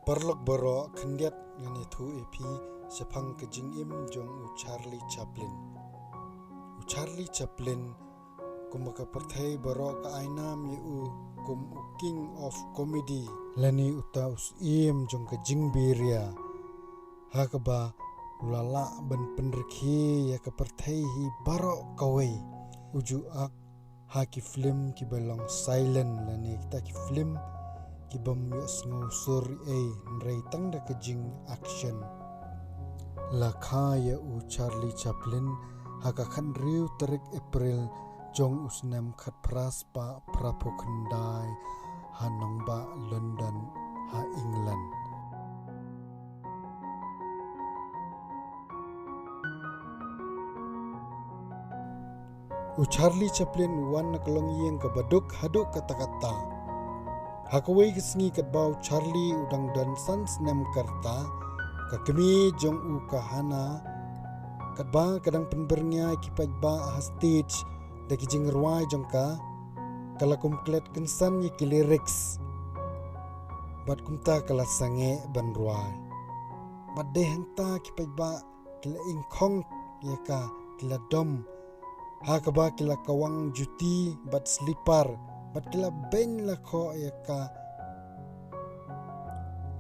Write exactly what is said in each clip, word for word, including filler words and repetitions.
Paralok baroh, khyndiat ngan ïathuh ïa phi shaphang ka jingim jong u Charlie Chaplin. U Charlie Chaplin, kumba ka pyrthei baroh ka ai nam ïa u kum u King of Comedy, lane uta u syiem jong ka jingbiria, ha kaba u la lah ban pynrkhie ïa ka pyrthei hi baroh kawei. U ju ak ha ki film kiba long silent, lane kita ki film kibym ïohsngew sur ei, hynrei tang da ka jing action. La kha ïa u Charlie Chaplin ha ka khathynriew tarik April jong u snem khatphra spah phraphew khyndai ha nongbah London, ha England. U Charlie Chaplin u wan na ka longïing kaba duk haduh katta katta. Ha kawei ka sngi katba u Charlie u dang don san snem ka rta, ka kmie jong u ka Hana, katba ka dang pynbyrngia ïa ki paidbah ha stage da ki jingrwai jong ka, ka la kum klet kynsan ïa ki lyrics. Bad kumta ka la sangeh ban rwai. Bad dei hangta ki paidbah ki la ingkhong ïa ka, ki la dom. Ha kaba ki la kawang juti bad slipar, bad ki la beiñ la khoh ïa ka.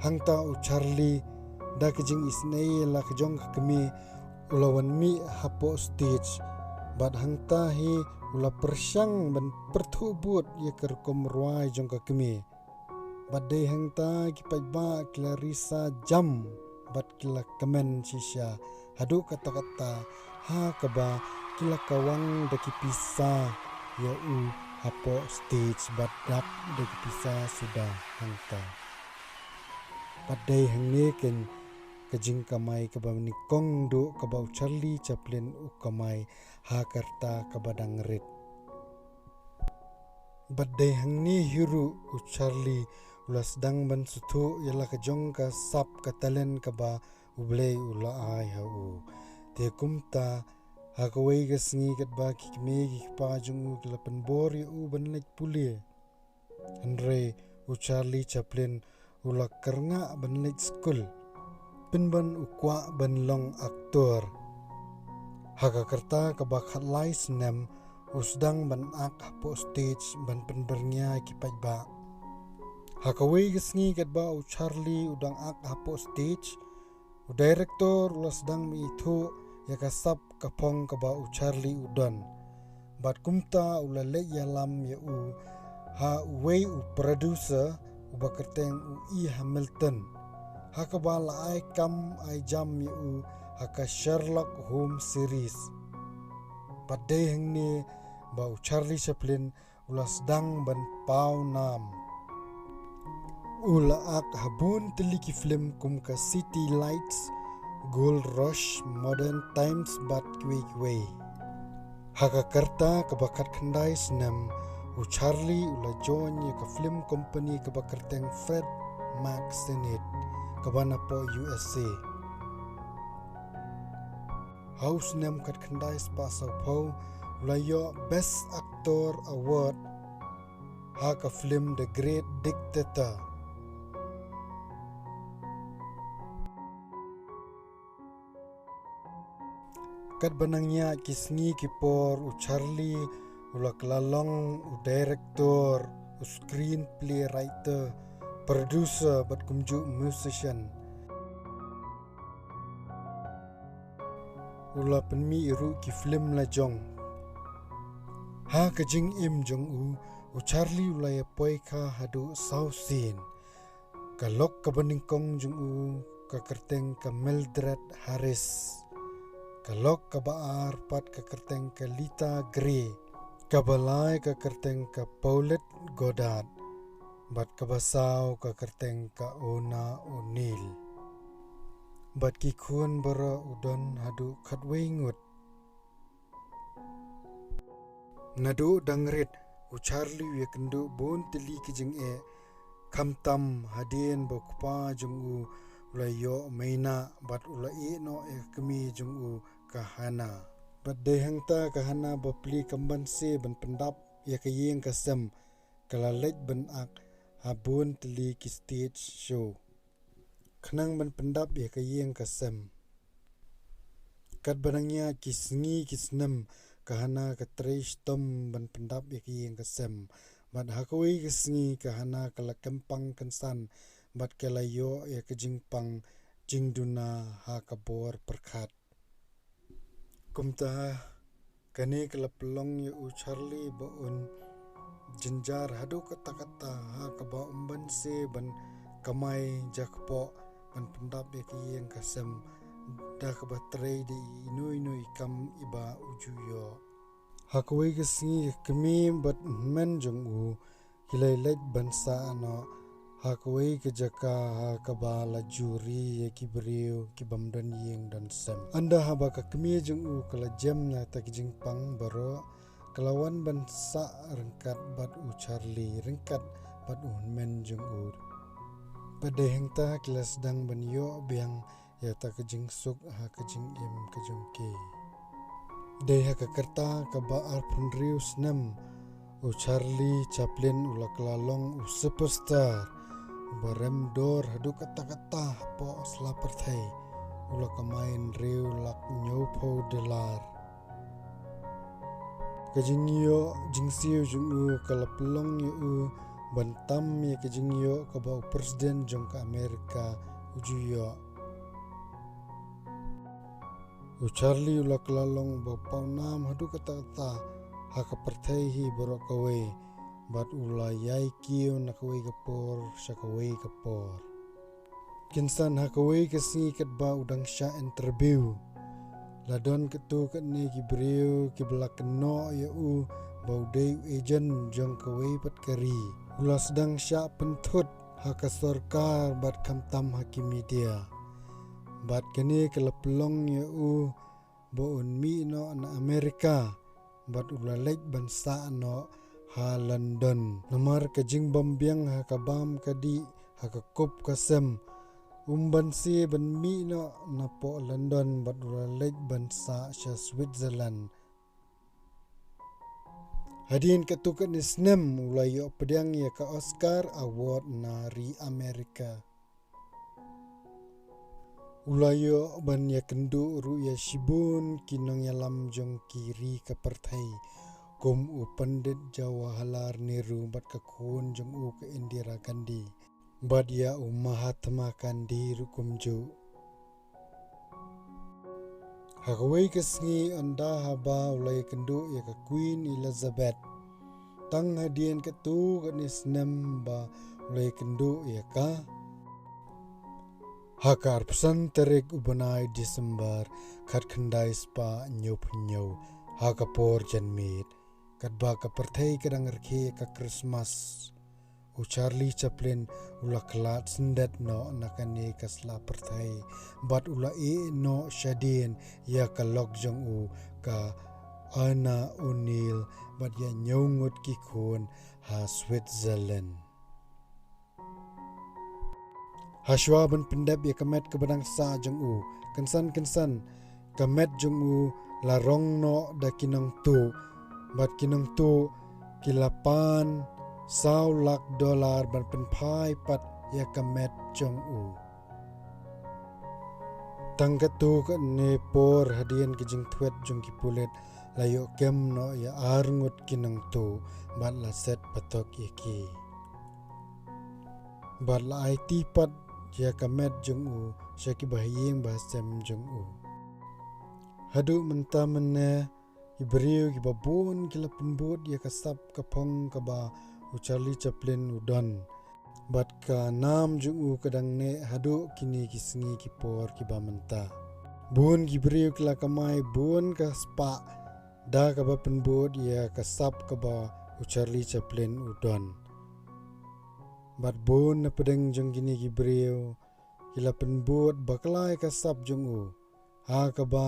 Hangta u Charlie, da ka jingisynei ïa la ka jong ka kmie, u la wan mih hapoh stage. Bad hangta hi u la pyrshang ban pyrthuh bud ïa ka rukom rwai jong ka kmie. Bad dei hangta ki paidbah ki la risa jam bad ki la kmen shisha haduh katta katta, ha kaba ki la kawang da ki pisa ïa u hapoh stage bad dap da ki pisa suda hangta. Bad dei hangne keiñ ka jingkamai kaba nyngkong duh kaba u Charlie Chaplin u kamai ha ka rta kaba dang rit. Bad dei hangne hi ruh u Charlie u la sdang ban sngewthuh ïa la ka jong ka sap ka talent kaba U Blei u la ai ha u. Te kumta, ha kawei ka sngi katba ki kmie ki kpa jong u ki la pynbor ïa u ban leit pule, hynrei u Charlie Chaplin u la kyrngah ban leit skul, pynban u kwah ban long aktor. Ha ka rta kaba khatlai snem u sdang ban ak hapoh stage ban pynbyrngia ïa ki paidbah. Ha kawei ka sngi katba u Charlie u dang ak hapoh stage, u director u la sdang ban ïathuh ïa ka sap ka phong kaba u Charlie u don. Bad kumta u la leit ïalam ïa u ha uwei u producer uba kyrteng u E. Hamilton, ha kaba la ai kam ai jam ïa u ha ka Sherlock Holmes series. Bad dei hangne ba u Charlie Chaplin u la sdang ban paw nam. U la ak ha bun tylli ki film kum ka City Lights, Gold Rush, Modern Times bad kiwei kiwei. Ha ka rta kaba khatkhyndai snem, u Charlie u la join ïa ka film company kaba kyrteng Fred Mack Sennett, kaba napoh U S A. Ha u snem khatkhyndai spah sawphew, u la ïoh Best Actor Award ha ka film The Great Dictator. Katba nang ïaid ki sngi ki por, u Charlie u la kylla long u director, u screenplay writer, producer bad kumjuh musician. U la pynmih ruh ki film la jong. Ha ka jingim jong u, u Charlie u la ïa poi kha haduh saw sien. Ka lok kaba nyngkong jong u ka kyrteng ka Mildred Harris. Ka lok kaba ar pat ka kyrteng ka Lita Grey. Kaba lai ka kyrteng ka Paulette Goddard. Bad kaba saw ka kyrteng ka Ona O'Neill. Bad ki khun baroh u don haduh khatwei ngut. Naduh dang rit, u Charlie u ïakynduh bun tylli ki jingeh, khamtam hadien ba u kpa jong u u la ïoh maïnah bad u la ïehnoh ïa ka kmie jong u ka Hana. Bad dei hangta ka Hana ba plie kam banse ban pyndap ïa ka ïing ka sem, ka la leit ban ak ha bun tylli ki stage show. khnang ban pyndap ïa ka ïing ka sem. Katba nang ïa ki sngi ki snem ka Hana ka trei shitom ban pyndap ïa ka ïing ka sem. Bad ha kawei ka sngi ka Hana ka la kynpang kynsan bad ka la ïoh ïa ka jingpang jingduna ha ka bor pyrkhat. Kumta kane ka la pynlong ïa u Charlie ba un jynjar haduh katta katta ha kaba um banse ban kamai jakpoh ban pyndap ïa ka ïing ka sem da kaba trei da ino ino i kam iba u ju ïoh. Ha kawei ka sngi ka kmie bad u hynmen jong u ki la leit ban sah noh ha kawei ka jaka ha kaba la juri ïa ki briew ki bym don ïing don sem. Ynda haba ka kmie jong u ka la jem na ta ki jingpang baroh, ka la wan ban sah ryngkat bad u Charlie, ryngkat bad u hynmen jong u. Bad dei hangta ki la sdang ban ïoh biang ïa ta ka jingsuk ha ka jingim ka jong ki. Dei ha ka rta kaba arphew hynriew snem u Charlie Chaplin u la kylla long u superstar uba rem dor haduh katta katta hapoh sla pyrthei. U la kamai hynriew lak hynñiewphew dollar. Ka jingïoh jingsiew jong u ka la pynlong ïa u ban tam ïa ka jingïoh kaba u president jong ka Amerika u ju ïoh. U Charlie u la kylla long ba pawnam haduh katta katta ha ka pyrthei hi baroh kawei, bad u la ïai kiew na kawei ka por sha kawei ka por. Kynsan ha kawei ka sngi katba u dang shah interview, la don katto katne ki briew kiba la kynnoh ïa u ba u dei u agent jong kawei pat ka ri. U la sdang shah pynthut ha ka sorkar bad khamtam ha ki media. Bad kane ka la pynlong ïa u ba un mih noh na Amerika bad u la leit ban sah noh ha London. Namar ka jingbym biang ha ka bam ka dih ha ka kup ka sem, um banse ban mih noh napoh London bad u la leit ban sah sha Switzerland. Hadien katto katne snem u la ïoh pdiang ïa ka Oscar Award na ri Amerika. U la ïoh ban ïakynduh ruh ïa shibun ki nongïalam jong ki ri ka pyrthei, kum u Pandit Jawaharlal Nehru bad ka khun jong u ka Indira Gandhi, bad ïa u Mahatma Gandhi ruh kumjuh. Ha kawei ka sngi ynda haba u la ïakynduh ïa ka Queen Elizabeth, tang hadien katto katne snem ba u la ïakynduh ïa ka, ha ka arphew san tarik u bnai December khatkhyndai spah hynñiewphew hynñiew, ha ka por janmiet, katba ka pyrthei ka dang rakhe ïa ka Christmas, u Charlie Chaplin u la khlad syndet noh na kane ka sla pyrthei bad u la ïeh noh shadien ïa ka lok jong u, ka Anna O'Neil, bad ïa hynñiew ngut ki khun ha Switzerland. Hashwa ban pyndep ïa ka met kaba dang sah jong u, kynsan kynsan ka met jong u la rong noh da ki nongtuh, bad ki nongtuh ki la pan saw lak dollar ban pynphai pat ïa ka met jong u. Tang katto katne por hadien ka jingthwet jong ki pulit, la ïoh kem noh ïa ar ngut ki nongtuh bad la set patok ïa ki. Bad la aiti pat ïa ka met jong u sha ki bahaïing bahasem jong u. Haduh mynta mynne, ki briew kiba bun ki la pynbud ïa ka sap ka phong kaba u Charlie Chaplin u don. Bad ka nam jong u ka dang neh haduh kine ki sngi ki por kiba mynta. Bun ki briew ki la kamai bun ka spah da kaba pynbud ïa ka sap kaba u Charlie Chaplin u don. Bad bun na pdeng jong kine ki briew ki la pynbud bakla ïa ka sap jong u, ha kaba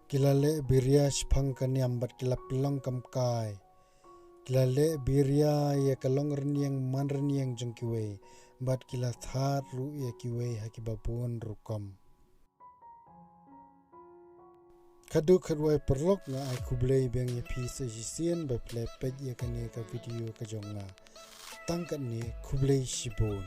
ki la leh biria shaphang ka niam bad ki la pynlong kam kai. Ki la leh biria ïa ka long rynïeng man rynïeng jong kiwei, bad ki la thad ruh ïa kiwei ha kiba bun rukom. Khadduh khatwei paralok, nga ai khublei biang ïa phi sa shisien ba phi la peit ïa kane ka video ka jong nga. Tang katne, khublei shibun.